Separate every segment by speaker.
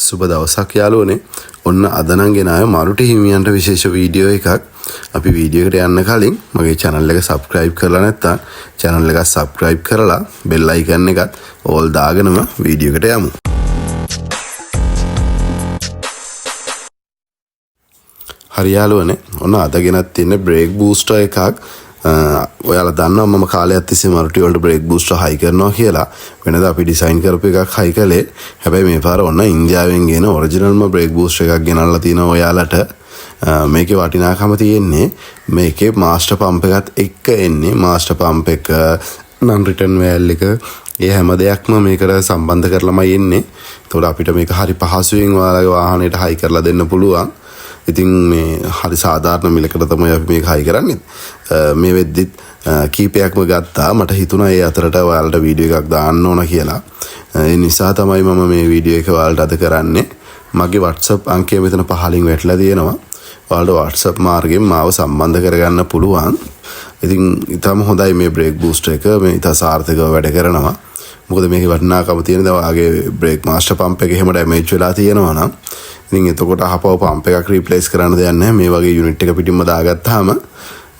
Speaker 1: සුබ දවසක් යාළුවනේ. ඔන්න අද නම් ගෙනාවේ මරුටි හිමියන්ට විශේෂ වීඩියෝ එකක්. අපි වීඩියෝ එකට යන්න කලින් මගේ channel එක subscribe කරලා නැත්නම් channel එක subscribe කරලා bell icon එකත් all දාගෙනම වීඩියෝ එකට යමු. හරි යාළුවනේ, ඔන්න අද ගෙනත් තියෙන බ්‍රේක් බූස්ටර් එකක්. ඔයාලා දන්නවා මම කාලයක් තිස්සේ මරුටි වලට බ්‍රේක් බූස්ටර් හයි කරනවා කියලා. වෙනද අපි ඩිසයින් කරපු එකක් හයි කළේ. හැබැයි මේ පාර ඔන්න ඉන්දියාවෙන් ගෙන ඔරිජිනල්ම බ්‍රේක් බූස්ටර් එකක් ගෙනල්ලා තිනවා ඔයාලට. මේකේ වටිනාකම තියෙන්නේ මේකේ මාස්ටර් පම්ප් එකත් එක්ක එන්නේ. මාස්ටර් පම්ප් එක, නන් රිටර්න් වෑල් එක, ඒ හැම දෙයක්ම මේකට සම්බන්ධ කරලාමයි එන්නේ. ඒතකොට අපිට මේක හරි පහසුවෙන් ඔයාලගේ වාහනේට හයි කරලා දෙන්න පුළුවන්. ඉතින් මේ හරි සාධාරණ මිලකට තමයි අපි මේක හයි කරන්නේ. මේ වෙද්දිත් කීපයක්ම ගත්තා. මට හිතුණා ඒ අතරට ඔයාලට වීඩියෝ එකක් දාන්න ඕන කියලා. ඒ නිසා තමයි මම මේ වීඩියෝ එක ඔයාලට අද කරන්නේ. මගේ WhatsApp අංකය මෙතන පහලින් වැටලා තියෙනවා. ඔයාලට WhatsApp මාර්ගයෙන් මාව සම්බන්ධ කරගන්න පුළුවන්. ඉතින් ඉතාම හොඳයි මේ බ්‍රේක් බූස්ටර් එක. මේ ඉතා සාර්ථකව වැඩ කරනවා. මොකද මේකේ වටිනාකම තියෙන දැන් ඔයාගේ බ්‍රේක් මාස්ටර් පම්ප් එක එහෙම ඩැමේජ් වෙලා තියෙනවා නම්, ඉතින් එතකොට අහපව පම්ප් එකක් රීප්ලේස් කරන්න දෙයක් නැහැ. මේ වගේ යුනිට් එක පිටින්ම දාගත්තාම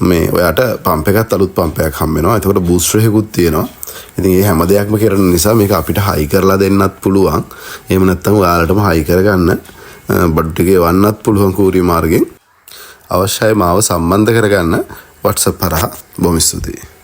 Speaker 1: මේ ඔයාට පම්ප් එකත් අලුත් පම්ප් එකක් හම්බ වෙනවා. එතකොට බූස්ටර් එකකුත් තියෙනවා. ඉතින් මේ හැම දෙයක්ම කරන නිසා මේක අපිට හයි කරලා දෙන්නත් පුළුවන්. එහෙම නැත්නම් ඔයාලටම හයි කරගන්න බඩු ටික එවන්නත් පුළුවන් කූරිය මාර්ගෙන්. අවශ්‍යයි මාව සම්බන්ධ කරගන්න WhatsApp හරහා. බොහොම ස්තුතියි.